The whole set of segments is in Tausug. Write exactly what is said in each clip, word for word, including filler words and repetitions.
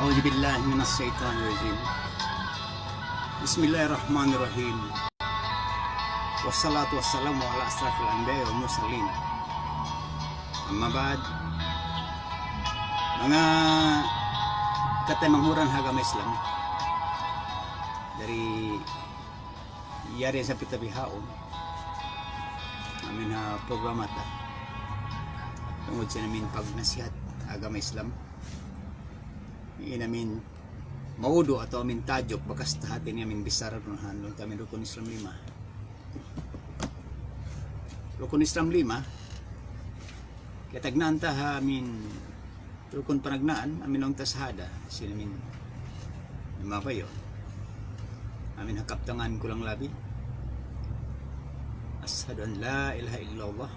أعوذ بالله من الشيطان الرجيم. بسم الله الرحمن الرحيم. والصلاة والسلام على أشرف الأنبياء والمرسلين. أما بعد. Manga kataymanghuran ha agama Islam, dari yari sa pita bihaun, amin ha programa ta tungud sin amin pagnasihat agama Islam. In amin maudu' atawa amin tajuk bakas ta hati niya amin bichara duun ha laung ta amin rukun Islam lima. Rukun Islam lima, kiyatagnaan ta ha amin rukun panagnaan, amin laung ta sahada, sin amin lima pa yun. Amin ha kabtangan kulang labi. أشهد أن لا إله إلا الله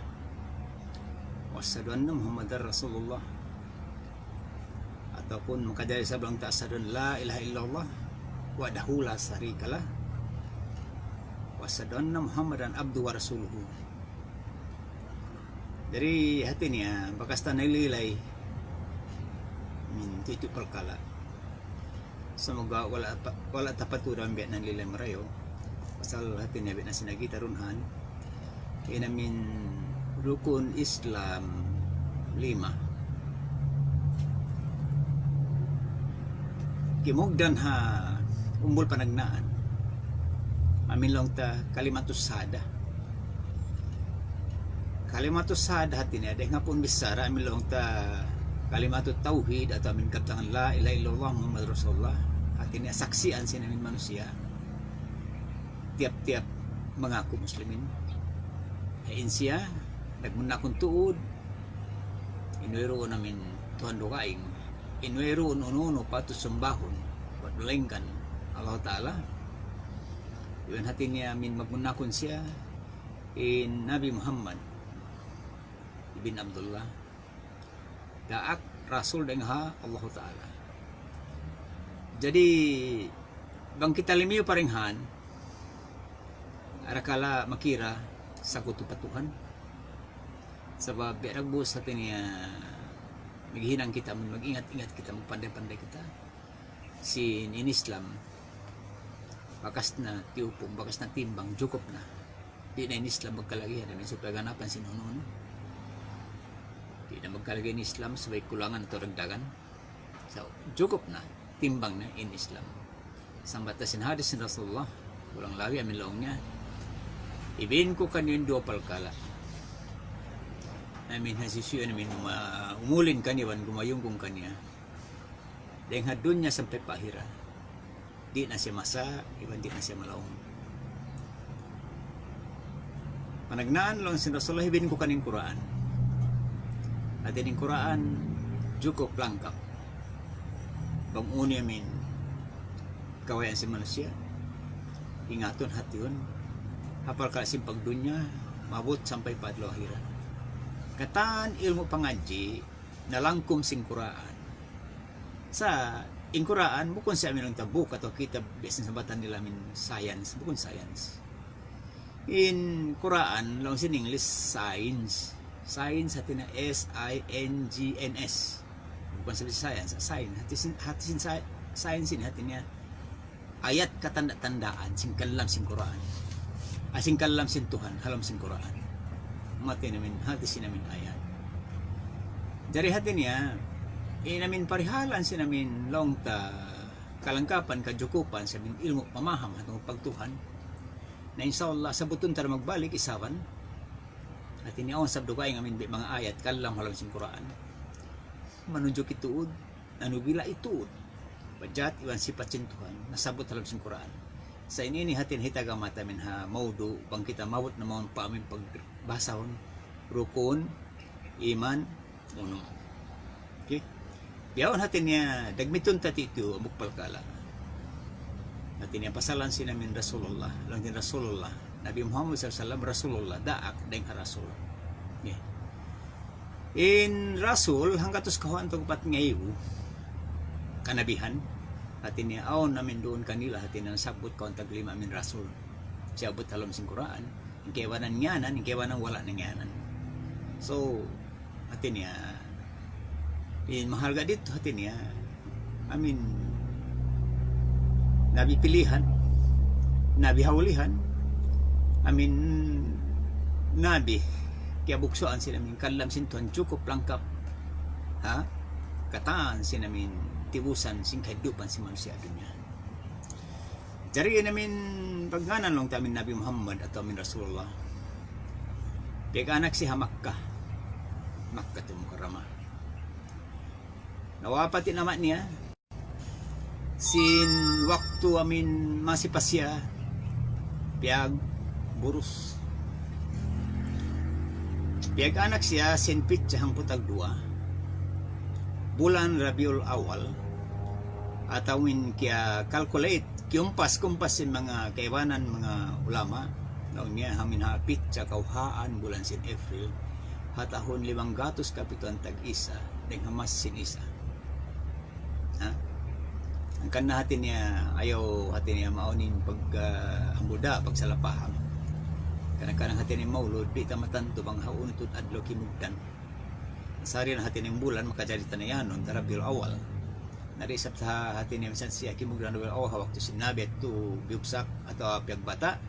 وأشهد أن محمدا رسول الله. Ataupun makajari sa' laung ta أشهد أن لا إله إلا الله وحده لا شريك له وأشهد أن محمدا عبده ورسوله. Jadi hati niya, bakas ta nalilay amin tiyu'tiyu' parkala'. Samuga wala' pa, wala' ta paturan biya' nalilay marayaw. Pasal hati niya biya' na sin agi ta duun ha in amin rukun Islam lima. Kimugdan ha umbul panagnaan, amin laung ta kalimatus shahada. Kalimatus shahada hati niya, dayn ha pun bichara amin laung ta kalimatut tawhid atawa amin kabtangan لا إله إلا الله محمد رسول الله. Hati niya saksian sin amin manusiya', tiyap-tiyap mangaku Muslimin. In siya nagmunnakun tuud, in wayruun amin Tuhan dugaing, in wayruun unu-unu patut sumbahun bat malaingkan Allah Ta'ala. Iban hati niya amin magmunnakun siya in Nabi Muhammad ibn Abdullah, daak rasul dayn ha Allah Ta'ala. Jadi bang kita limiyu pa dayn ha yan, arakala' makira sakutu pa Tuhan. Sabab biya' dagbus hati niya, maghinang kita, mag-ingat-ingat kita, magpanday-panday kita. Sin in Islam, bakas na tiyupung, bakas na timbang, jukup na. Di' na in Islam magkalagihan amin supaya ganapan sin unu-unu. Di' na magkalagihan in Islam supaya kulangan atawa dagdagan. So, jukup na, timbang na in Islam. Sambat ta sin hadis sin Rasulullah, kulang labi amin laung niya, ibin ku kaniyu in duwa parkala'. Amin hasusuyan amin ma-, umulin kaniya iban gumayunggung kaniya dayn ha dunya sampay pa akhirat. Di' na siya masa', iban di' na siya malaung. Panagnaan laung sin Rasulullah, ibin ku kaniyu in Qur'an. Hati niya in Qur'an jukup langkap. Bang unu amin kabayaan sin manusiya', ingatun, hatiun, ha parkala' sin pagdunya, maabut sampay pa adlaw akhirat. Katan ilmu' pangadji' nalangkum sin Qur'an. Sa' in Qur'an, bukun siya amin laung ta book atawa kitab biya' sin sambatan nila amin science, bukun science. In Qur'an, laung sin English, science. Science hati niya S I N G N S. Bukun sabi science, science. Hati sin, hati sin sci-, science ini hati niya ayat katanda-tandaan sin kalam sin Qur'an. Ah, sin kalam sin Tuhan, ha lawm sin Qur'an. Mati namin, hati sin amin ayat. Jari hati niya, in amin parihalan sin amin laung ta kalangkapan, kajukupan, sin amin ilmu' pamaham, ha tungud pagtuhan. Na insya Allah, sabutun ta da magbalik, isaban. Hati niya, awn sab dugaing amin bi manga ayat, kalam ha lawm sin Qur'an. Manunjuki tuud, anu bila ituud. Pajat iban sipat sin Tuhan, nasabbut ha lawm sin Qur'an. Sa' in ini hati niya hitagama ta amin ha maudu', bang kita maabut na mawn pa amin pagbahasahun, rukun, iman, unu. Okay? Bihaun hati niya, dagmitun ta tiyu'tiyu' hambuuk parkala'. Hati niya, pasalan sin amin Rasulullah, laung sin Rasulullah, Nabi Muhammad sallallahu alayhi wasallam, Rasulullah, daak dayn ha Rasul. Okay. In Rasul, hanggatus kawhaan tag upat ngaibu kanabihan, hati niya awn amin duun kanila, hati niya nasabbut kawhaan tag lima amin Rasul. Siyabbut ha lawm sin Qur'an, in kaibanan ngiyanan, in kaibanan wala' na ngiyanan. So, hati niya, in mahalga' didtu, hati niya, Amin, nabi pilihan, nabi haulihan, amin, nabi kiyabuksuan sin amin kalam sin Tuhan cukup langkap, ha? Katan sin amin tibusan sin kahidupan sin manusiya' dunya. Jari in amin pagngānan laung ta amin Nabi Muhammad atawa amin Rasulullah. Piyag-anak siya ha Makkah. Makkatul Mukarramah. Nawapat in ama' niya. Sin waktu amin masi pa siya, piyagburus. Piyag-anak siya sin pitsa hangpu' tagduwa, bulan Rabiul Awal, atawa in kiya-calculate, kiyumpas-kumpas sin manga kaibanan, manga ulama, laung niya amin ha pitsa kawhaan bulan sin April, ha tahun limanggatus kapituan tag-isa, dayn ha Mas sin isa. Ha? Hangkan na hati niya, ayaw hati niya mawn in pag, ah, hambuda, pagsalapaham. Kadang-kadang hati niya maulud, di' ta matantu bang hawnu tuud adlaw kimugdan. Sari na hati niya bulan, makajari ta na yan, laung ta Rabiul Awal. Na di' isab ta hati niya minsan siya kimugdan Rabiul Awal, ha waktu sin Nabi yadtu biyugsak atawa piyagbata'.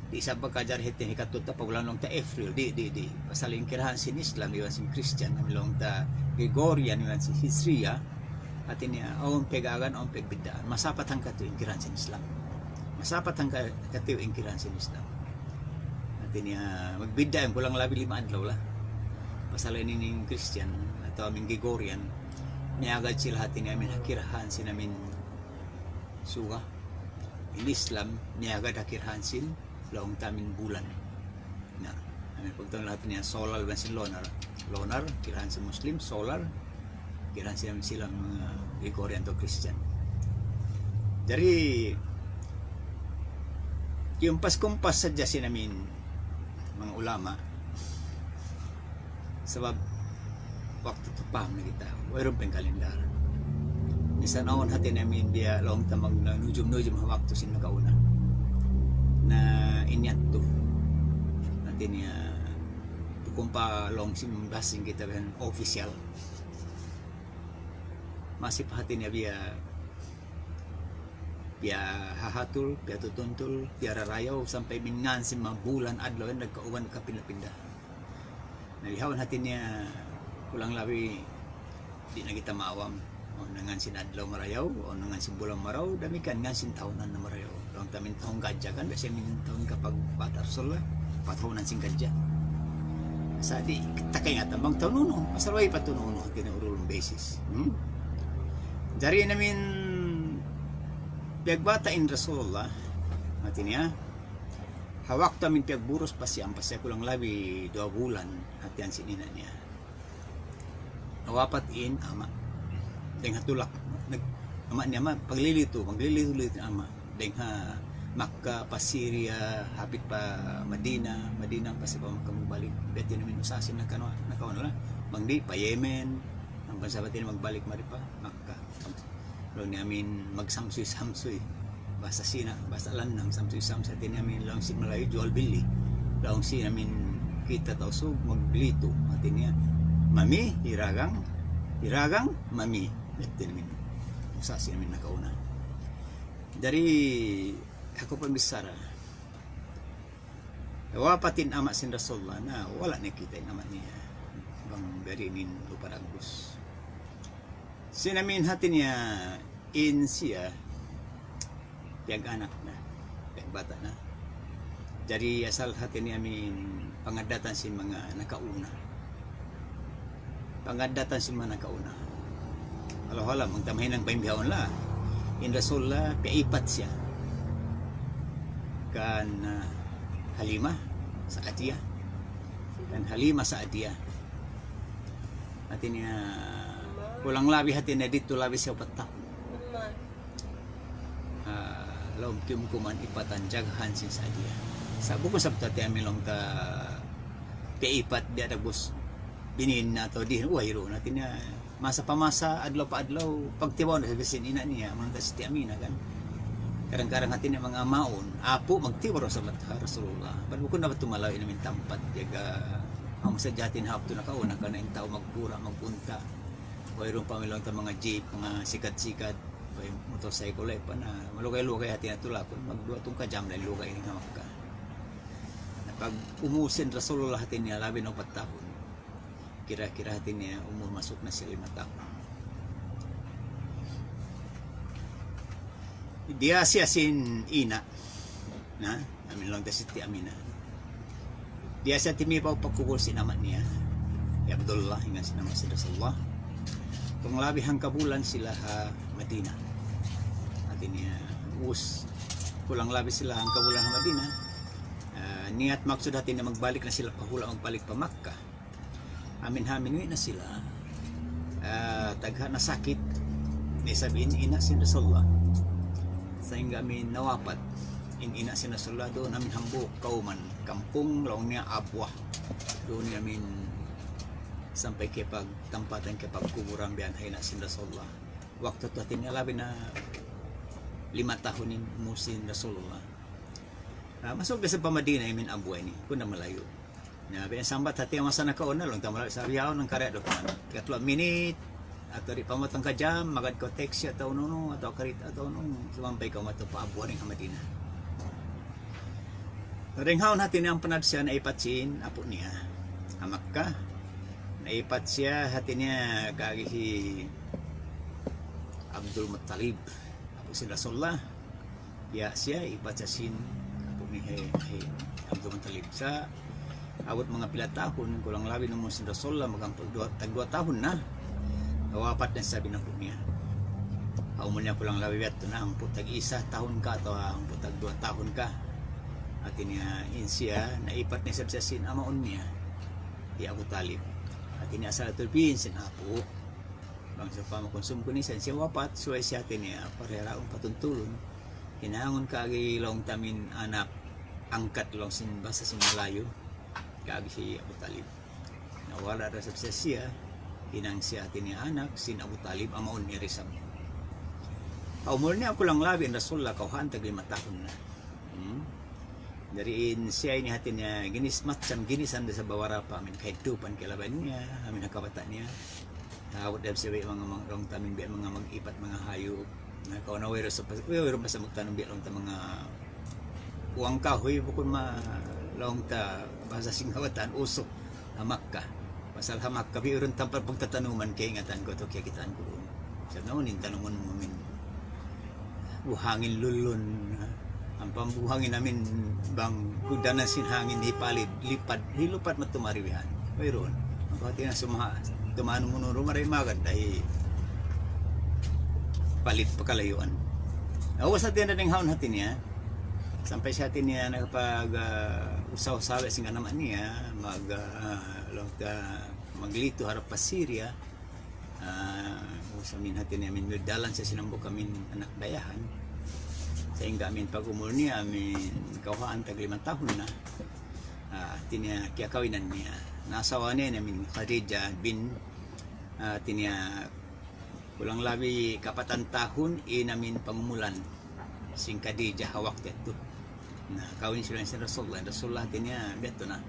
Di' isab makajari hati niya hikatut ta pa bulan laung ta April. Di', di', di'. Pasal in kirahan sin Islam, iban sin Christian, laung ta Gregorian, iban sin Hijriya. Hati niya, awn piyag-agan, awn piyagbiddaan. Masapat hangkatu' in kirahan sin Islam. Masapat hangkatu' in kirahan sin Islam. Hati niya, magbidda' yan, kulang labi lima adlaw la. Pasal ini in Christian, atawa amin Gregorian, miyagad sila hati niya amin ha kirahan sin amin suga. In Islam, miyagad ha kirahan sin laung ta amin bulan. Na, amin pagtawagun laung ta niya solar iban sin lunar. Lunar, kirahan sin Muslim, solar, kirahan sin sila manga Gregorian atawa Christian. Jari, kiyumpas-kumpas sadja sin amin manga ulama. Sabab waktu tu paham na kita, wayruun pa in kalendar. Misan awn hati niya amin biya' laung ta mag-, nanujum-nujum ha waktu sin nakauna. Na in yadtu, hati niya, bukun pa laung sin bahasa sin kita kan official. Masi pa hati niya biya', biya' hahatul, biya' tutuntul, biya' rarayaw, sampay mingan sin manga bulan adlaw yan nagkauban, nagkapinda-pinda. Na bihaun hati niya, kulang labi, di' na kita maawam. Awn na ngan sin adlaw marayaw, awn na ngan sin bulan marayaw, damikkiyan ngan sin tahun na marayaw. Laung ta amin tahun gadja kan, biya' sin tahun kapag bata' Rasulullah, patahunan sin gadja. Sa' di' ta kaingatan bang tahun unu, pasal way pa tahun unu, hati niya urulun basis. Hmm? Jari in amin piyagbata' in Rasulullah, hati niya, ha waktu amin piyagburus pa siya, ampa siya kulang labi duwa bulan, hati niya sin ina' niya. Nawapat in ama'. Dayn ha tulak, nag-, ama' niya, ama', paglilitu, paglilitu-litu in ama'. Dayn ha Makkah, pa Syria, hapit pa Madina, Madina, pa sa pa Makkah magbalik. Biya' diin amin usaha sin nakauna, nakauna la. Bang di', pa Yemen, ampa sa pa diin magbalik mari pa Makkah. Laung niya amin magsamsuy-samsuy. Bahasa Sina, bahasa Lannang, samsuy-samsuy. Hati niya amin laung sin Malayu, jual beli. Laung sin amin kita Tausug, maglitu. Hati niya, mami, hiragang, hiragang, mami. Hati niya amin. Usaha sin amin nakauna. Jari, aku pambichara. Wapat in ama' sin Rasulullah, na wala' niya kita' in ama' niya. Bang biya' diin in rupa dagbus. Sin amin hati niya in siya, piyag-anak na, piyagbata' na. Jari asal hati niya amin pangaddatan sin manga nakauna. Pangaddatan sin manga nakauna. Allahu a'lam, bang ta mahinang pa in bihaun la. In Rasulullah, piyaipat siya. Kan, ah, Halimah Sa'diyah. Kan Halimah Sa'diyah. Hati niya, kulang labi hati niya didtu labi siya upat tahun. Ah, laung kiyumkuman ipatan jagahan sin Sa'diyah. Sa' bukun sabab ta tiyamin laung ta piyaipat biya' dagbus binin na atawa di', wayruun hati niya. Masa pa masa, adlaw pa adlaw, pagtibaun da sin ina' niya, amun ta si Ati Amina kan. Kadang-kadang hati niya manga mawn, apu' magtibaun da isab ha Rasulullah. Bat bukun dapat tumalaw in amin tampat, jaga, amu sa jatin haptu nakauna, karna' in tau magkura', magpunta. Wayruun pa laung ta manga jeep, manga sikad-sikad, way motorcycle, way pa na, malugay-lugay hati niya tulakun, magduwa tungka jam na lugay ini ha Makkah. Na pag-umul sin Rasulullah hati niya, labi na upat tahun. Kira-kira hati niya, umur masuk na siya lima tahun. Diyā siya sin ina'. Na, amin laung ta Siti Aminah. Diyā siya timibaw pa kubul sin ama' niya. Hi Abdullah, hingan sin ama' sin Rasulullah. Kulang labi hangka bulan sila ha Madinah. Hati niya, us, kulang labi sila hangka bulan ha Madinah. Ah, niyat maksud hati niya magbalik na sila pa hula', magbalik pa Makkah. Amin-amin uwi' na sila. Ah, tagha' na sakit. Na isab in ina' sin Rasulullah. Sahingga amin nawapat in ina' sin Rasulullah duun amin hambuuk kawman. Kampung laung niya Abwah. Duun amin sampay kiyapagtampatan, kiyapagkuburan biya' ha ina' sin Rasulullah. Waktu tu hati niya labi na lima tahun in umur sin Rasulullah. Ah, masuk da isab pa Madinah amin Abwah ini. Kuwan na malayu'. Na, biya' sambat hati masa nakauna, laung ta malayu' sa bihaun hangkariya' da kuman. Katlu minit, atawa di' pa matang ka jam, magad kaw taxi atawa unu-unu, atawa karita' atawa unu, sumampay kaw madtu pa Abwah ini ha Madinah. Dayn haun hati niya ampa na siya naipat sin apu' niya. Ha Makkah, naipat siya hati niya kaagi hi Abdul Muttalib. Apu' sin Rasulullah, ya siya, ipat siya sin apu' niya hi, hi Abdul Muttalib. Sa' abut manga pila tahun, kulang labi na umur sin Rasulullah, mag-hangpu' duwa, tag duwa tahun na. Nawapat na isab in apu' niya. Umur niya kulang labi biya' tu na, hangpu' tag isa tahun ka, atawa hangpu' tag duwa tahun ka. Hati niya, in siya, naipat na isab siya sin amaun niya, hi Abu Talib. Hati niya, asal tu bin sin apu'. Bang sawpama kunsum kunu' siya, siya wapat, subay siya hati niya, pariharaun, patuntulun. Hinangun kaagi laung ta amin anak angkat laung sin bahasa sin Malayu, kaagi hi Abu Talib. Na wala' da isab siya, hinang siya hati niya anak sin Abu Talib, amaun niya da isab. Umur niya kulang labi in Rasulullah, kawhaan tag lima tahun na. Hmm? Jari in siya ini hati niya, ginis macam, ginisan da isab bawarapa, amin kahidupan kalaban niya, amin ha kabata' niya. Abut da isab biya' manga, manga laung ta amin biya' manga mag-ipat manga hayup. Na, kaw na wayruun sa, wayruun pa sa magtanum biya' laung ta manga uwang kahuy, bukun ma laung ta bahasa sin kawatan usuk ha Makkah. Pasal ha Makkah, biya' duun tampat pagtatanuman, kaingatan ku tu, kiyakitaan ku duun. Sa' naun in tanuman mu amin buhangin lulun, ha? Ampa buhangin amin bang gugdan na sin hangin, hipalid, lipad, hilupad matumari bihan. Wayruun. Ampa hati niya sumaha, tumanu munu rumari magad dahi palid pakalayuan. Awas hati niya dayn haun hati niya. Sampay siya hati niya nakapag, ah, usaw-usaw sin kanama niya, mag, ah, laung ta, maglitu harap pa Syria. Ah, sa' amin hati niya amin, dalan siya sin hambuuk amin anak dayahan. Sahingga amin pag-umul niya amin kawhaan tag lima tahun na. Ah, hati niya kiyakawinan niya. Na asawa niya in amin Khadijah bin, ah, hati niya kulang labi kapatan tahun in amin pangumulan sin Khadijah ha waktu yadtu. Na, kawin sila sin Rasulullah. Rasulullah hati niya, biya' tu na.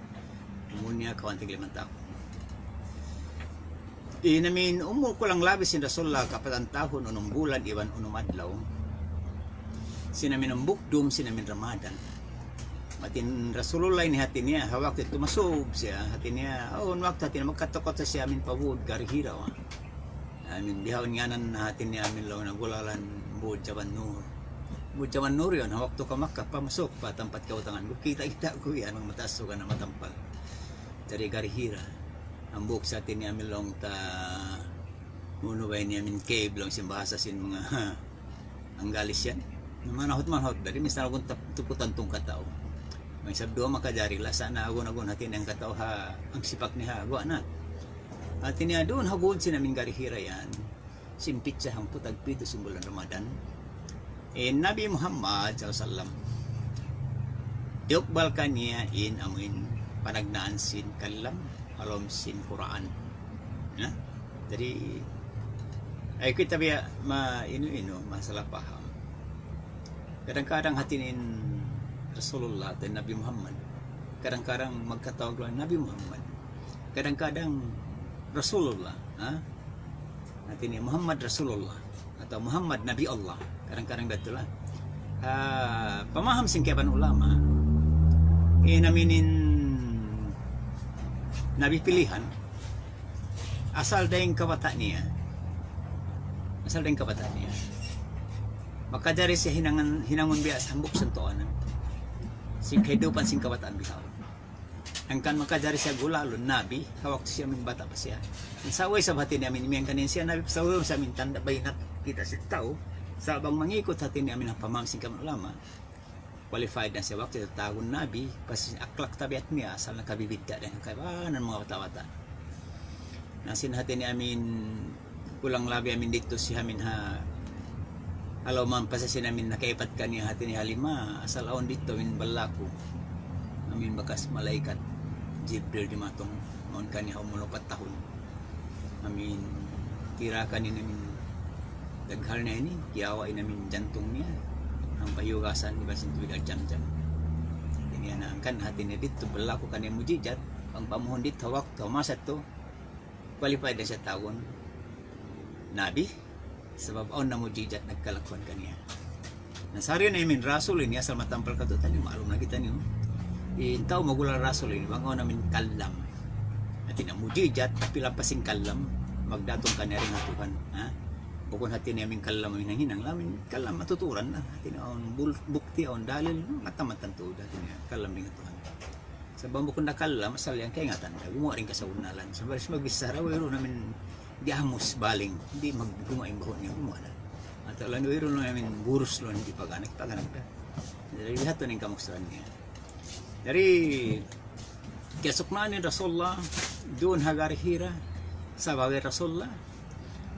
Umul niya kawhaan tag lima tahun. In amin umul kulang labi sin Rasulullah, kapatan tahun, unum bulan, iban unum adlaw. Sin amin hambuuk dum, sin amin Ramadan. Hati in Rasulullah ini hati niya, ha waktu yadtu masub siya, hati niya, oh, waktu hati niya, magkatukut siya amin pa Bud, Gari Hira, wa. Amin, bihaun ngānan hati niya amin laung nagulalan Bud Jabal Nur. Bud Jabal Nur yan, ha waktu ka Makkah, pamasuk pa tampat kautangan. Kita-kita ku yan, mataas suga na matampal. Dari Gari Hira. Hambuuk sa hati niya amin laung ta, unu ba ini amin cave laung sin bahasa sin manga Anggalis yan. Manahut-manahut, dari misan agun tap-, tuputan tungka tau. May isab duwa makajari, lasa na agun-agun hati niya hangka tau ha, ang sipak niya ha, guwa' na. Hati niya duun ha gud sin amin Gari Hira yan. Sin pitsa hangpu' tag pitu sin bulan Ramadan. In Nabi Muhammad sallallahu alayhi wasallam, iyukbal kaniya in amuin panagnaan sin kalam, ha lawm sin Qur'an. Na? Jadi, ay kita biya' ma-, inu-inu, masalah paham. Kadang-kadang hati niya in Rasulullah atawa Nabi Muhammad. Kadang-kadang magkatawag laung Nabi Muhammad. Kadang-kadang Rasulullah, ha? Hati niya Muhammad Rasulullah atawa Muhammad Nabi Allah. Kadang-kadang biya' hādtu la. Ah, pamaham sin kaibanan ulama, in amin in nabi pilihan, asal dayn kabata' niya. Asal dayn kabata' niya. Makajari siya hinangun, hinangun biya' sa hambuuk sin tuanan. Sin kahidupan sin kabataan bihaun. Hangkan makajari siya gulalun nabi, ha waktu siya amin bata' pa siya. In sa' way isab hati niya amin, imiyan kaniya siya nabi, sa' way isab amin tanda' bayinat kita' sin tau, sa' bang mangikut hati niya amin ha pamaham sin kaibanan ulama, qualified na siya waktu tatawagun nabi, pasal sin aklak tabiat niya, asal nakabibidda' dayn ha kaibanan manga bata'-bata'. Na sin hati niya amin, kulang labi amin didtu siya amin ha, halaum pa siya sin amin nakaipat kaniya hati niya ha lima, asal awn didtu amin balaku. Amin bakas malaikat Jibril dimatung, mawn kaniya ha umul upat tahun. Amin tirakan in amin daghal niya ini, kiyawa' in amin jantung niya. Ampa hiyugasan iban sin tubig al-Zamzam. Hati niya na hangkan hati niya didtu balaku kaniya mujizat, bang pamuhun didtu ha waktu, ha masa yadtu, qualified na siya tawagun nabi, sabab awn na mujizat nagkalakuan kaniya. Na sari na amin rasul ini asal matampal katu'taniyu, ma'lum na kitaniyu. In tau magulal rasul ini, bang awn amin kallam. Hati niya mujizat, pila pa sin kallam, magdatung kaniya dayn ha Tuhan. Ha? Bukun hati niya amin kallam amin hinang-hinang, laung amin kallam matuturan na. Hati niya awn bul-, bukti, awn dalil, matamat tantu, hati niya kallam dayn ha Tuhan. Sabab bukun da kallam, asal yan kaingatan da, gumuwa' da in kasabunnalan. Sabab siya magbichara, wayruun amin giyamus baling, di' mag-, gumuwa' in bahu' niya, gumuwa' da. Atawa laung, wayruun amin gurus laung, di' pag-anak, pag-anak da. Jari, biya' hādtu in kamustuhan niya. Jari, kiyasuknaan in Rasulullah, duun ha Gari Hira, sabab Rasulullah,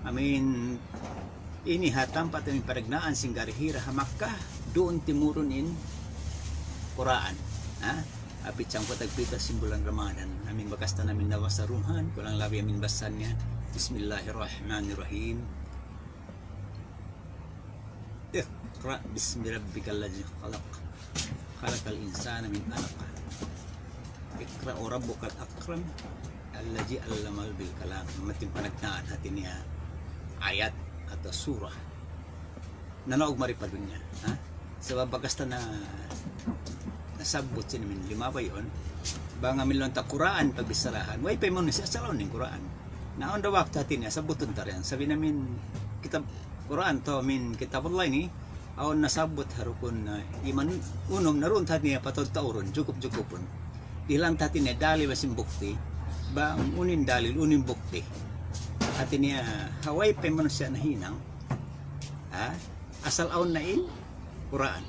amin, ini ha tampat amin panagnaan sin Gari Hira ha Makkah, duun timurun in Qur'an. Ha? Apit sangkutag pita sin bulan Ramadan. Amin bakas ta na amin nabasa duun, kulang labi amin basahan niya. Bismillahirrahmanirrahim. اقرأ باسم ربك الذي خلق. خلق الإنسان من علق. اقرأ وربك الأكرم. الذي علم بالقلم. Amu in panagnaan hati niya ayat atawa surah. Nanaug mari pa dunya. Ha? Sabab bakas ta na nasabbut sin amin lima pa yaun. Bang amin laung ta Qur'an pagbicharahan. Way pa in manusiya' asal awn in Qur'an. Na awn da waktu hati niya, sabbutun ta yan. Sabab in amin kitab Qur'an atawa amin kitab Allah ini, awn nasabbut ha rukun, ah, iman unum na duun hati niya pataud-taurun, jukup-jukupun. Dihilan ta hati niya dalil iban sin bukti, bang unu in dalil, unu in bukti. Hati niya, ha way pa in manusiya' nahinang, ha? Asal awn na in Qur'an.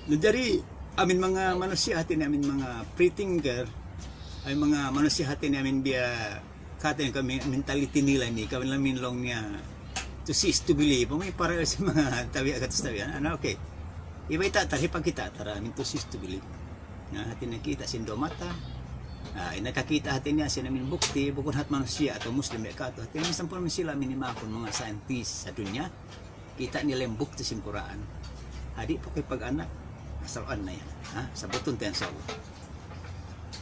Na jari, amin manga manusiya' hati niya, amin manga free thinker, amin manga manusiya' hati niya, amin biya' katan ka mi-, mentality nila ini, kami laung niya, to see is to believe. Amu in para sin manga tabiat, katan tabiat. Ano, okay. Iba ita, tari pa kita, tara, amin to see is to believe. Na, hati niya kita' sin duwa mata. Ah, in nakakita' hati niya sin amin bukti, bukun hat manusiya' atawa Muslim biya' katu'. Hati niya sampun sila amin imakun manga scientist ha dunya. Kita' nila in bukti sin Qur'an. Di' pa kaw pag-anak, asal awn na yan. Ha? Sabbutun ta yan, insya Allah.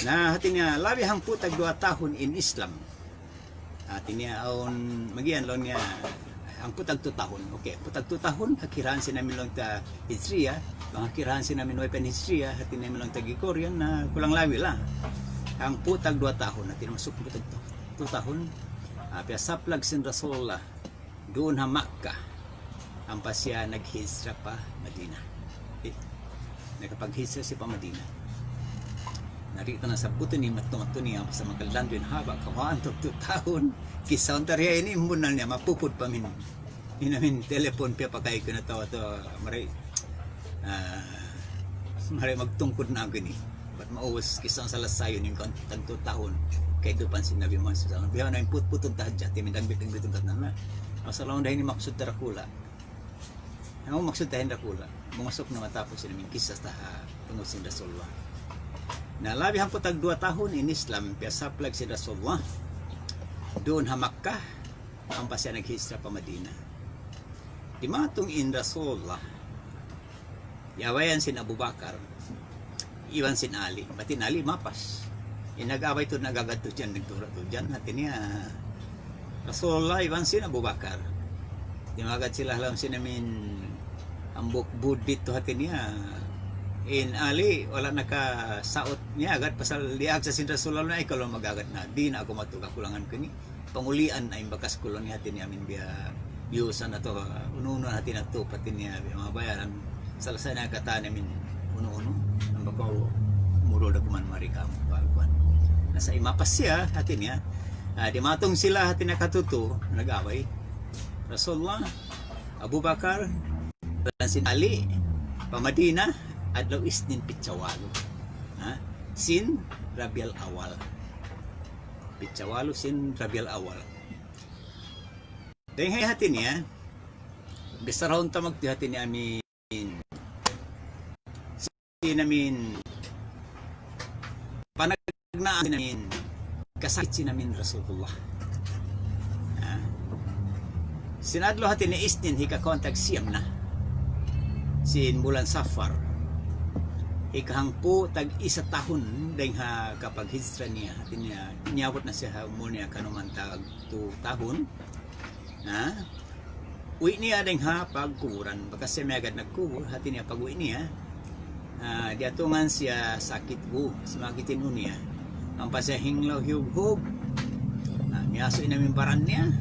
Na, hati niya, labi hangpu' tag duwa tahun in Islam. Hati niya, awn, magiyan laung niya, hangpu' tag tu tahun. Okay, hangpu' tag tu tahun, ha kirahan sin amin laung ta Hijriya, bang ha kirahan sin amin way pa in Hijriya, hati niya amin laung ta Gregorian, na kulang labi la. Hangpu' tag duwa tahun, hati niya masuk hangpu' tag tu, tu tahun, ah, piyasaplag sin Rasulullah duun ha Makkah, ampa siya naghijra pa Madina. Eh, nakapaghijra siya pa Madina. Na di' ta na sabbutun in mattu-mattu niya, ampa sa makalandu' in haba', kawhaan tag tu tahun, kissa unta riya ini, in bunnal niya, mapupud pa amin. In amin telepon piyapakay ku na tau, tau, maray, ah, maray magtungkud na aku ini. Bat maubus, kissa salasayun in kan tag tu tahun kahidupan sin Nabi Muhammad sallallahu alayhi wasallam. Biya' na in put-putun ta hadja, hati niya dagbit-dagbitun ta na. Masalah dayn ini maksud ta dakula'. Amu maksud ta dayn dakula'. Mangasuk na matapus in amin kissa ta ha tungud sin Rasulullah. Na labi hangpu' tag duwa tahun in Islam, piyasaplag sin Rasulullah duun ha Makkah, ampa siya naghijra pa Madina. Dimatung in Rasulullah, yawayan sin Abu Bakar, iban sin Ali. Bat in Ali mapas. In nag-abay tuud, nag-agad tuud yan, nagtura' tuud yan. Hati niya, Rasulullah iban sin Abu Bakar. Di' magad sila ha lawm sin amin hambuuk budit tu hati niya. In Ali, wala' nakasaut niya agad pasal diyaak sa sin Rasulullah na, "Ikaw laung mag-agad na, di' na aku madtu kakulangan ku ini. Pangulian na in bakas ku," laung niya, hati niya amin biya' biyusan atawa unu-unu hati niya tu, pati niya biya' manga bayaran. Salasay na katan amin unu-unu. Ampa kaw murul da kuman mari kamu, kuwan. Na sa' imapas siya, hati niya. Ah, dimatung sila, hati niya katutu, nag-away. Rasulullah, Abu Bakar, iban sin Ali, pa Madina, adlaw Isnin pitsa walu. Ha? Sin Rabiul Awal. Pitsa walu sin Rabiul Awal. Dayn ha hati niya, bichara unta magtuy hati niya amin. Sin amin panagnaan sin amin kasakit sin amin Rasulullah. Ah. Sin adlaw hati niya Isnin, hikakawhaan tag siyam na sin bulan Safar. Hikahangpu' tag isa tahun dayn ha kapaghijra niya. Hati niya, niyabut na siya ha umul niya kanuman tag tu tahun. Ha? Uwi' niya dayn ha pagkuburan. Bakas siya may agad nagkubul, hati niya pag-uwi' niya. Ah, diyatungan siya sakit ū, sumakit in ū niya. Ampa siya hinglaw hiyughug. Ah, miyasu' in amin baran niya.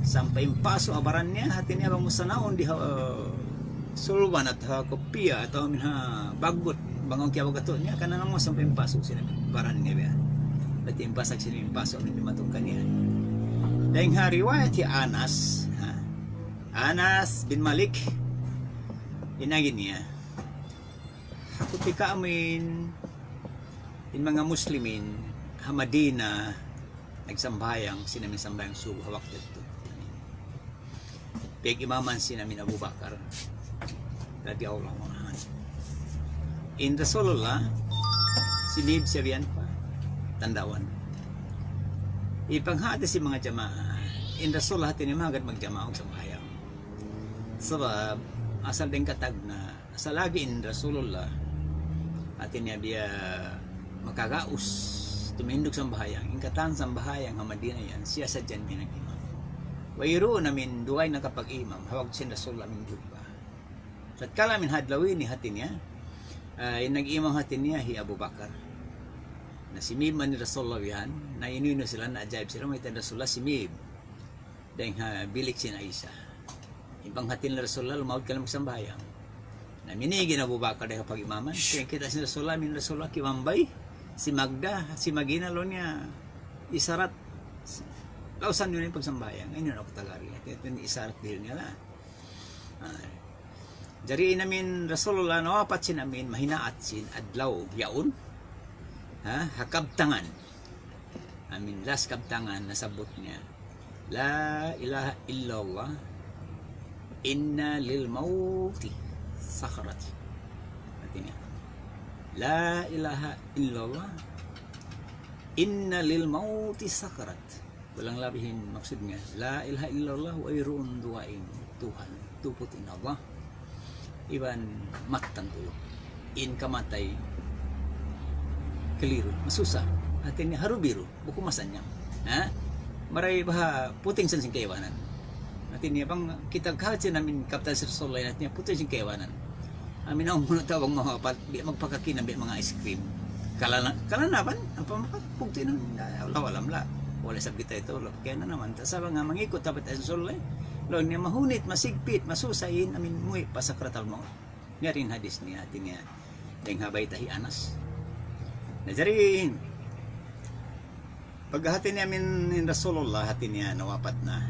Sampay mipasu' ha baran niya, hati niya bang mu sanaun di ha, ah, sulban atawa ha kupiya atawa amin ha bagut. Bang awn kiyawag katu' niya, kananamu sampay mipasu' sin amin baran niya biya'. Berarti mipasak sin amin mipasu' amin dimatung kaniya. Dayn ha riwayat hi Anas, ha? Anas bin Malik, in agi niya, ha kutika amin, in manga Muslimin ha Madina, nagsambahayang, sin amin sambahayang subuh ha waktu yadtu. Piyag-imaman sin amin Abu Bakar radiyallahu anhu. In Rasulullah, simib siya biyan pa tandawan. Ipanghati sin manga jamaa, in Rasulullah hati niya magad magjamaa magsambahayang. Sabab, asal dayn katagna', asal lagi' in Rasulullah, hati niya biya' makagaus, tumindug sambahayang. In katan sambahayang ha Madina yan, siya sadja in nag-imam. Wayruun amin dugaing nakapag-imam, ha waktu sin Rasulullah amin duun pa. Tatkala amin ha adlaw ini hati niya, ah, in nag-imam hati niya hi Abu Bakar. Na simib man in Rasulullah bihan, na inu-inu sila, naajaib sila, mayta' in Rasulullah simib dayn ha bilik sin Aisha. Ipanghati nila Rasulullah, lumaud ka na magsambahayang. Na minigi in Abu Bakar dayn ha pag-imaman. Kaya kita' sin Rasulullah, amin Rasulullah, kimambay, simagda, simagina, laung niya, isarat. Lausan niyu na in pagsambahayang. Ini na aku tagari. Ito, ito in isarat dihil niya la. Ah. Jari in amin Rasulullah, nawapat sin amin, mahinaat sin adlaw yaun. Ha? Ha kabtangan. Amin, last kabtangan, nasabbut niya, "La ilaha illallah, inna lil mauti sakarat." Hati niya, "La ilaha illallah, inna lil mauti sakarat." Kulang labi in maksud niya, "La ilaha illallah, wayruun dugaing Tuhan tuput in Allah." Iban mattan tuud. In kamatay kaliru, masusa. Hati niya ha rubiru, bukun masannyang. Ha? Maray baha' puting sa sin kaibanan. Hati niya bang kita kahagad sin amin kabtangan sin Rasulullah, hati niya puting sin kaibanan. Amin awn muna tau bang mawapat, biya' magpakakinan, biya' manga ice cream. Kalana, kalana ban, apa maka, bukti nun, Allahu alam la. Wala' isab kita itu, la. Kaya na naman, ta sa' bang mangikut tapat Rasulullah, laung niya mahunit, masigpit, masusa in, amin muwi' pa sakratul maut. Yari in hadis niya, hati niya, dayn ha bayta' hi Anas. Na jari, pag hati niya amin in Rasulullah, hati niya nawapat na.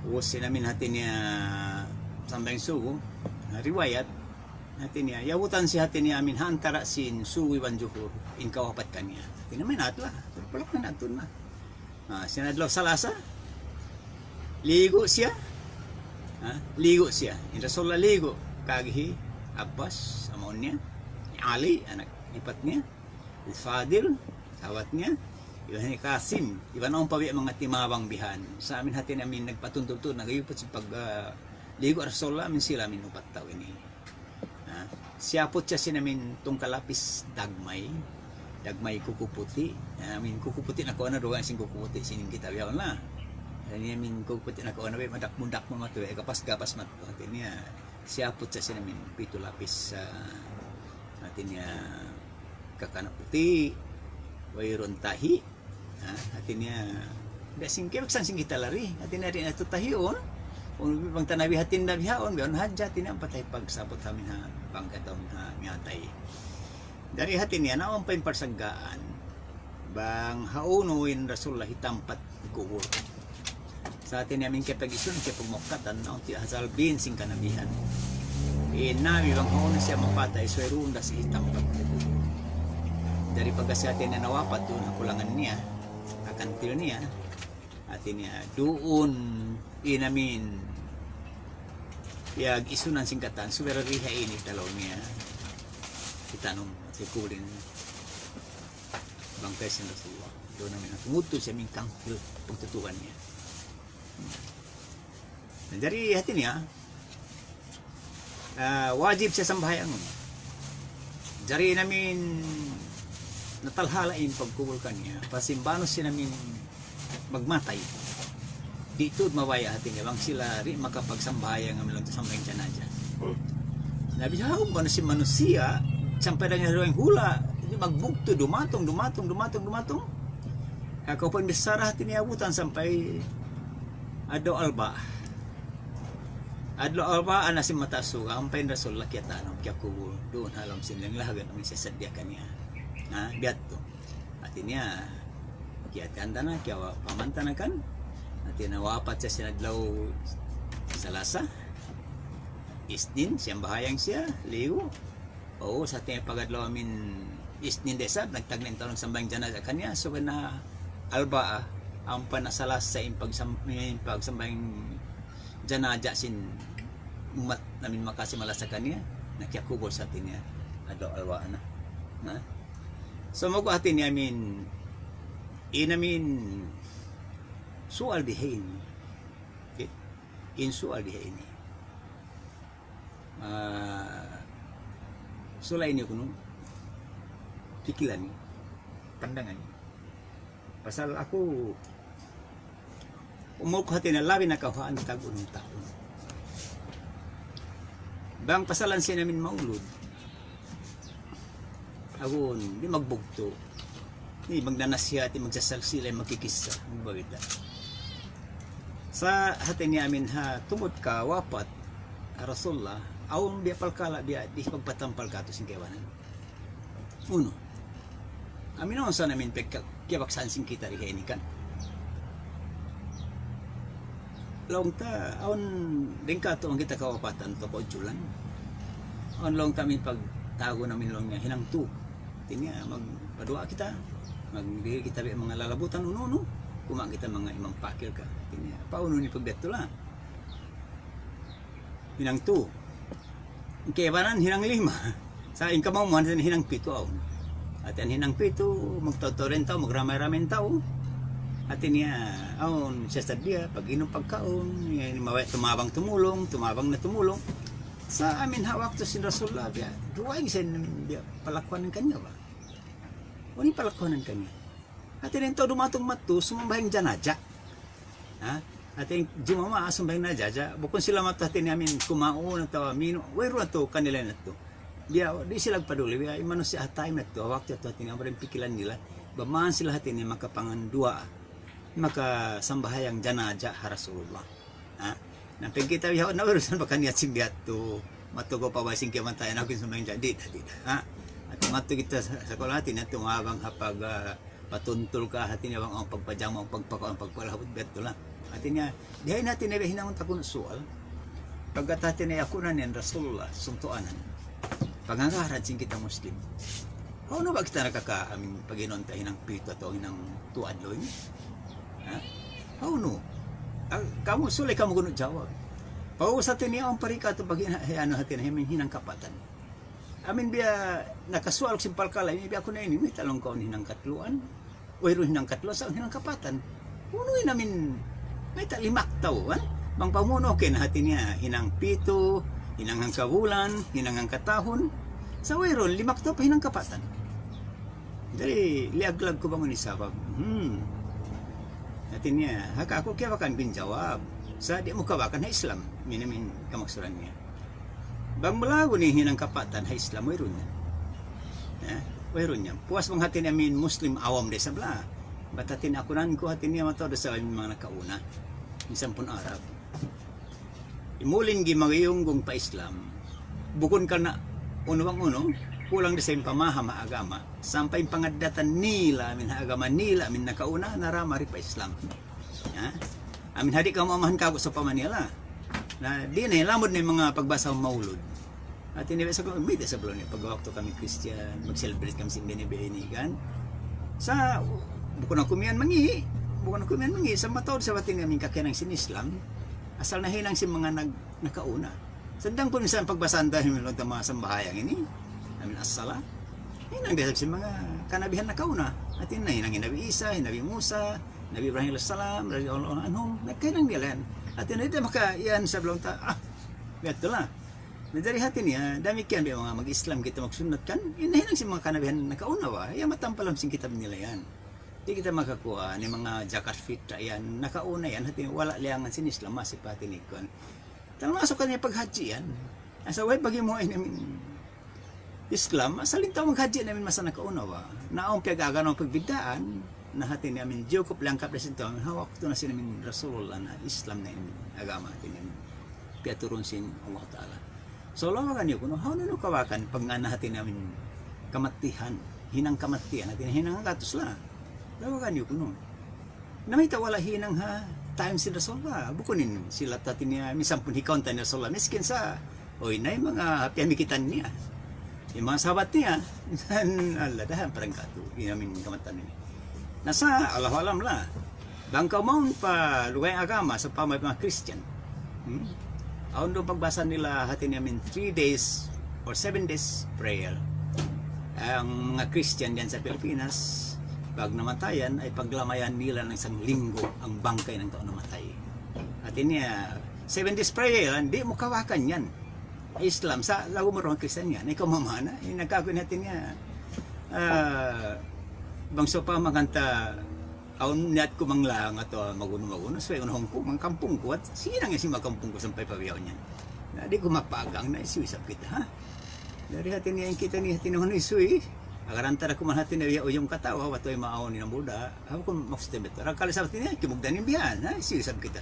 Ubus sin amin hati niya sambahayang subuh, riwayat, hati niya, yabutan siya hati niya amin ha antara' sin subuh iban juhur, in kawapat kaniya. Hati niya maynaat la, palak maynaat tuud na. Ah, sin adlaw Salasa, ligu' siya. Ha? Ligu' siya. In Rasulullah ligu'. Kaagi hi Abbas, amaun niya. Ali, anak lipat niya. Hi Fadil, sawat niya. Iban hi Qasim. Iban awn pa biya' manga timabang bihan. Sa' amin hati niya amin nagpatuntul-tuntul, nagayuput sin pag, ah, ligu' Rasulullah, amin sila amin upat tau ini. Ha? Siyaput siya sin amin tungkal lapis dagmay. Dagmay kuku puti'. I mean, kuku puti' na kaw na dugang sin kuku puti' sin kita bihaun na. Ini, I mean, kuku puti' na kaw na, be, madak-mudak mu matu, be, gapas-gapas matu. Hati niya, siyaput sa sin, I mean, pitu lapis, ah, hati niya, kakana puti', wayruun tahi'. Ha, hati niya, da sin kebaksan sin kita lari. Hati niya, di' na tuud tahiun. Unu bang ta na bihaun, bihaun, bihaun hadja, hati niya, ampa ta hipagsabut ha amin ha bangka atawa amin ha miyatay. Jari hati niya, na awn pa in parsangkaan. Bang hawnu in Rasulullah hitampat hikubul. Sa' hati niya amin kiyapag-isun, kiyapagmukkatan, na awn ti asal bin sin kanabihan. In Nabi bang hawnu siya mapatay, subay duun da siya hitampat hikubul. Jari pagka siya hati niya nawapat duun ha kulangan niya, ha kantil niya, hati niya, duun in amin piyag-isunan sin katan, subay ra di ha ini talaw niya hitanum, hikubul in bangkay sin Rasulullah. Duun amin, tungud tuud siya amin kantil pagtutuan niya. Na, jari hati niya, ah, wajib siya sambahayangun. Jari in amin natalhala in pagkubul kaniya, pasimbanus sin amin magmatay. Di' tuud mabaya' hati niya bang sila di' makapagsambahayang amin laung ta sambahayang janaza. Na bihaun manusiya', manusiya', sampay da niya dugaing hula', di' magbugtu', dumatung, dumatung, dumatung, dumatung. Kakaw pa in bichara hati niya abutan sampay adlaw Arba'. Adlaw Arba' na sin mata suga, ampa in Rasulullah kiyatanu, kiyakubul, duun ha lawm sin langlahagan, amin siya saddiya kaniya. Ha, biya' tu. Hati niya, kiyatanu na, kiyapamantan na kan. Hati niya, wapat siya sin adlaw Salasa. Isnin, siyambahayang siya, liyu. Oo, sa' hati niya pag-adlaw amin Isnin da isab, nagtagna' in tau nagsambahayang janaza kaniya, subay na Arba', ampa na Salasa in pagsam-, in pagsambahayang janaza sin ummat namin makasi malasa kaniya, na kiyakubul sa' hati niya, adlaw Arba' na. Na? So, magu hati niya amin, in amin, sual di ha ini. Okay? In sual di ha ini. Ah, sula ini kunu', pikilan, pandangan. Pasal aku, umul ku hati niya labi na kawhaan tag-unum tahun. Bang pasalan sin amin maulud, agun, di' magbugtu'. Di' magnanasihat, di' magsasalsila, magkikissa, magbayta'. Sa' hati niya amin ha, tungud kawapat ha Rasulullah, awn biya' palkala', biya' di' pagpatampal katu' sin kaibanan. Unu. Amin awn sa' amin pagka-, kiyabaksan sin kita di ha ini kan. Laung ta, awn dayn katu' bang kita kawapatan atawa kaujulan. Awn laung ta amin pagtawagun amin laung niya hinang tu. Hati niya, magpaduwaa kita, magdihil kita biya' manga lalabutan unu-unu. Kuma' kita manga imam pakil ka. Hati niya, pa unu in pagbiya' tu la. Hinang tu. In kaibanan hinang lima. Sa' in kamauman sa' hinang pitu awn. Hati niya hinang pitu, magtautau in tau, magramay-ramay in tau. Hati niya, awn siya saddiya, pag-inum, pagkaun, yan, mabaya' tumabang tumulung, tumabang na tumulung. Sa' amin ha waktu sin Rasulullah, biya', duwa in sin, biya', palakuanan kaniya ba? Unu in palakuanan kaniya? Hati niya in tau dumatung madtu, sumambahayang janaza. Ha? Hati niya, jumama, sumambahayang janaza. Bukun sila madtu hati niya amin kumaun atawa minum. Wayruun natu' kanila natu'. Biya', di' sila paduli. Biya', in manusiya' ha time natu', ha waktu natu' hati niya, amura in pikilan nila. Bang man sila hati niya makapanganduwaa, makasambahayang janaza ha Rasulullah. Ha? Na pagkita' bihaun na wayruun sa' bakaniyat sin biya' tu. Madtu kaw pa bay sin kiyamatayan aku in sumambahayang janaza. Di' da, di' da. Ha? At madtu kita sa, sa kulang hati niya tumabang ha pag, ah, patuntul ka hati niya bang awn pagpajama, awn pagpakaun, pagpalahut, biya' tu la. Hati niya, di' ha ini hati niya biya' hinangun ta kunu' sual. Pagka hati niya aku na niyan Rasulullah, suntuanan. Pangagaran sin kita Muslim. Hawnu ba kita nakaka-, amin pag-inun ta hinang pitu atawa hinang tu adlaw ini? Ha? Hawnu? Ah, kamu, sulay kamu kunu' jawab. Pag-ubus hati niya, awn pa ri katu' pag-, anu hati niya, hinang kapatan. Amin biya' nakasual sin palkala' ini, biya' aku na ini, mayta' laung kaw hinang katluan. Wayruun hinang katluan, sa' hinang kapatan. Unu in amin, mayta' limaktaw, kan? Bang pamunu, okay na hati niya, hinang pitu, hinang hangkabulan, hinang hangkatahun. Sa' wayruun, limaktaw pa hinang kapatan. Jari, liyaglag ku bang unu in sabab. Hmm. Hati niya, ha aku kiyabakan ku in jawab. Sa' di' mu kabakan ha Islam. Amu in kamaksuran niya. Bang balagu in hinang kapatan ha Islam, wayruun niya. Eh, wayruun niya. Puas bang hati niya amu in Muslim awam da isab la. Bat hati niya aku nan ku hati niya mataud da isab in manga nakauna. Minsan pun Arab. Imulin gi magiyunggung pa Islam. Bukun karna' unu bang unu, kulang da isab in pamaham ha agama. Sampay in pangaddatan nila amu in ha agama nila amu in nakauna, naramari pa Islam. Ha? Amu in hadi' kamu amahan kaku' sa pamaniya la. Na, di' na, lamud na in manga pagbasa maulud. Hati niya sa' ku, bida sa' balaw niya, pag waktu kami Christian, mag-celebrate kami sin biya' ini, biya' ini, kan? Sa', bukun aku miyan mangi', bukun aku miyan mangi', sa' mataud sa' hati niya amu in kakiyanang sin Islam, asal nahinang sin manga nag-, nakauna. Sadang pun minsan pagbasa ta, amu in laung ta manga sambahayang ini, amu in as-sala. Hinang da isab sin manga kanabihan nakauna. Hati niya hinang hi Nabi Isa, hi Nabi Musa, Nabi Ibrahim alayhis salam, radiyallahu anhum, nagkahinang nila yan. Hati niya di' maka yan sa' balaw ta, ah, biya' tu la. Na jari hati niya, damikkiyan biya' manga mag-Islam kita magsunnat kan, in nahinang sin manga kanabihan nakauna ba, yan matampal ha sin kitab nila yan. Di' kita makakuha, in manga jakat fitrah yan, nakauna yan, hati niya, wala' liyangan sin Islam, masi pa hati niya kuwan. Tamasuk kan in paghajji yan. Asa way pag-imuha in amu in Islam, asal in tau maghajji na amu in masa nakauna ba. Na awn piyag-agaran, awn pagbiddaan, na hati niya amu in jiyukup langkap da sin tau, ha waktu na sin amu in Rasulullah na Islam na in agama hati niya amu in piyaturun sin Allah Ta'ala. So, lawagan niyu kunu', hawnu niyu kawakan pagngānan hati niya amu in kamattihan, hinang kamattihan, hati niya hinang gatus la. Lawagan niyu kunu'. Na mayta' wala' hinang ha time sin Rasulullah. Bukun in sila hati niya, minsan pun hikaun ta ni Rasulullah. Miskin sa', uy, na in manga piyamikitan niya. In manga sahabat niya, minsan, Allah, dahan parang katu', in amu in kamattan ini. Na sa', Allahu alam la. Bang kaw mawn pa lugay agama, sa' pa manga Christian. Hmm? Awn duun pagbasa nila hati niya amu in three days or seven days prayer. Ang mga Christian diyan sa Pilipinas, pag namatayan, ay paglamayan nila ng isang linggo ang bangkay ng taong namatay. Hati niya, seven days prayer, di' mu kawakan yan. Islam, sa' laung mu duun Christian yan, ikaw mamana, eh, nagkakuin hati niya. Ah, bang sawpama kanta, awn niyat ku manglang atawa magunu-magunu, subay unahun ku, manga kampung ku, at hinang sin manga kampung ku sampay pa bihaun yan. Na di' ku mapagang na hisiyu isab kita, ha? Jari hati niya in kita ini, hati niya unu hisiyu, eh. Agaran ta da kuman hati niya biya' ujung katawa, watu' ay maawn in amuda, ha, bukun maksud niya biya' tu. Rangkali sa' hati niya, kimugdan in biya' na, hisiyu isab kita.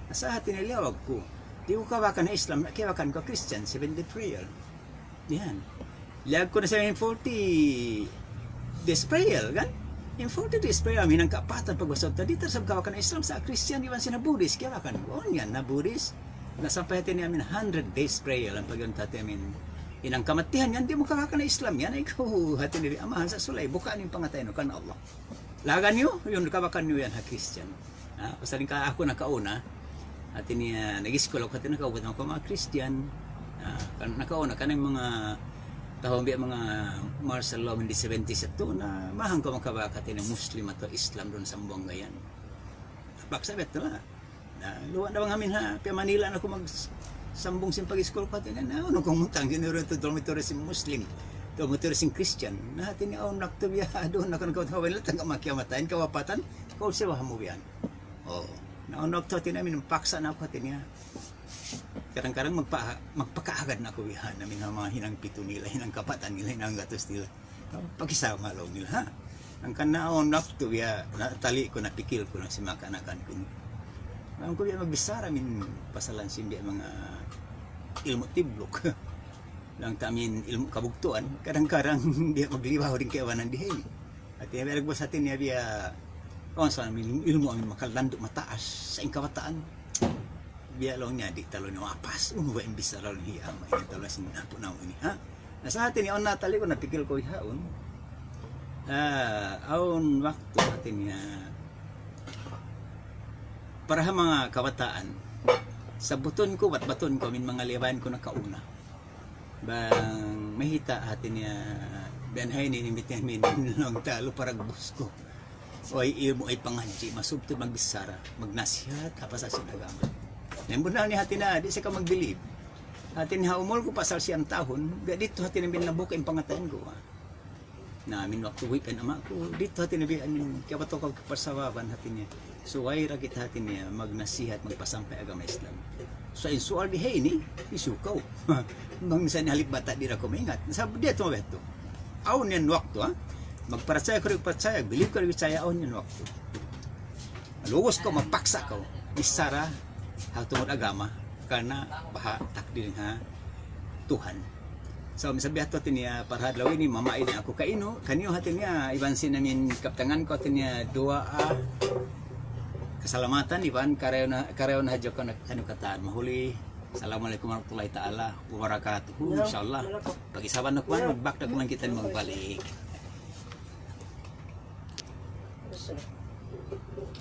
Asa hati niya liyawag ku. Di' ku kawakan ha Islam, kiyawakan ku Christian, seven day prayer. Yan. Liyag ku na sa in forty days prayer, kan? In forty days prayer, amu in hangkapatan pagbasa ta, di' ta sab kawakan Islam sa' Christian, iban sin Buddhist, kiyawakan. Awn yan na Buddhist. Na sampay hati niya amu in hundred days prayer, lamud pa yan hati amu in hinang kamattihan yan, di' mu kawakan Islam yan, ay ikaw, hati niya, amahan sa' sulay, buka' in pangatayan mu kan Allah. Lawagan niyu, yan, kawakan niyu yan ha Christian. Ha, pasal in ka-, aku nakauna, hati niya, nag-iskul aku, hati niya, nakauna aku manga Christian. Ha, kan-, nakauna, kan in manga tau biya' manga martial law in the seventies yadtu, na mahang ku makabak hati niya Muslim atawa Islam duun Sambuwangan yan. Paksa biya' tu la. Na, luwa' na bang amin ha, piya Manila na aku magsambung sin pag-iskul ku hati niya, na, unu kung mutang, yun rin tu dormitory sin Muslim, dormitory sin Christian. Na, hati niya, awn waktu biya', duun na kan kaw tawa nila, tangga makiyamatayan, kawapatan, kaw siya, waham mu biya' yan. Oh, na, awn waktu hati niya, amin, paksa na aku hati niya. Kadang-kadang magpa-, magpakaagad na aku biya' yan, amin ha manga hinang pitu nila, hinang kapatan nila, hinang gatus nila. Pakisama' laung nila, ha? Hangkan na awn waktu biya', na, tali' ku, napikil ku na sin manga kaanakan ku ini. Laung ku biya' magbichara amin pasalan sin biya' manga ilmu' tibluk. Laung ta amin ilmu' kabugtuan, kadang-kadang biya' maglibaw dayn kaibanan di ha ini. Hati niya biya' nagbus hati niya biya', awn sa amin ilmu' amin makalandu' mataas sa in kabataan. Biya' laung niya, di' ta laung niya mapas. Unu ba in bichara laung niya, ama ini ta laung sin apu' namu' ini, ha? Na sa' hati niya, awn na tali' ku, napikil ku bihaun. Ah, awn waktu hati niya, para ha manga kabataan, sabbutun ku, batbatun ku, amin manga liyabayan ku nakauna. Bang mahita' hati niya, biya' ha ini, in imitin amin, laung ta, lupa dagbus ku. Way ilmu', way pangadji', masubtud magbichara, magnasihat, ha pasal sin agama. Na in bunnal niya hati niya, di' sa kaw magbilib. Hati niya ha umul ku pasal siyam tahun, biya' didtu hati niya amin nabuka' in pangatayan ku, ha. Na amin waktu buhi' pa in ama' ku, didtu hati niya bi-, amin, kiyabatu kaw kiyaparsababan hati niya. So, way ra kita hati niya magnasihat, magpasampay agama Islam. So, in sual di ha ini, isukaw. Bang misan halip bata' di' ra kaw maingat. Sabab di' atu mabiya' tu. Awn yan waktu, ha? Magparachaya kaw di' parachaya, believe kaw di' parachaya, awn yan waktu. Lugus kaw, mapaksa kaw. Bichara ha tungud agama, karna' baha' takdir ha Tuhan. So, misan biya' hatu hati niya, para ha adlaw ini, mamaid na aku kainu, kaniyu hati niya, iban sin amin kabtangan ku hati niya, duwaa kasalamatan, iban karayaw na, karayaw na hadja kaniyu katan. Mahuli, Assalamualaikum warahmatullahi ta'ala wabarakatuh. Inshallah. Pag-isaban na kuman, magbak na kuman kita magbalik.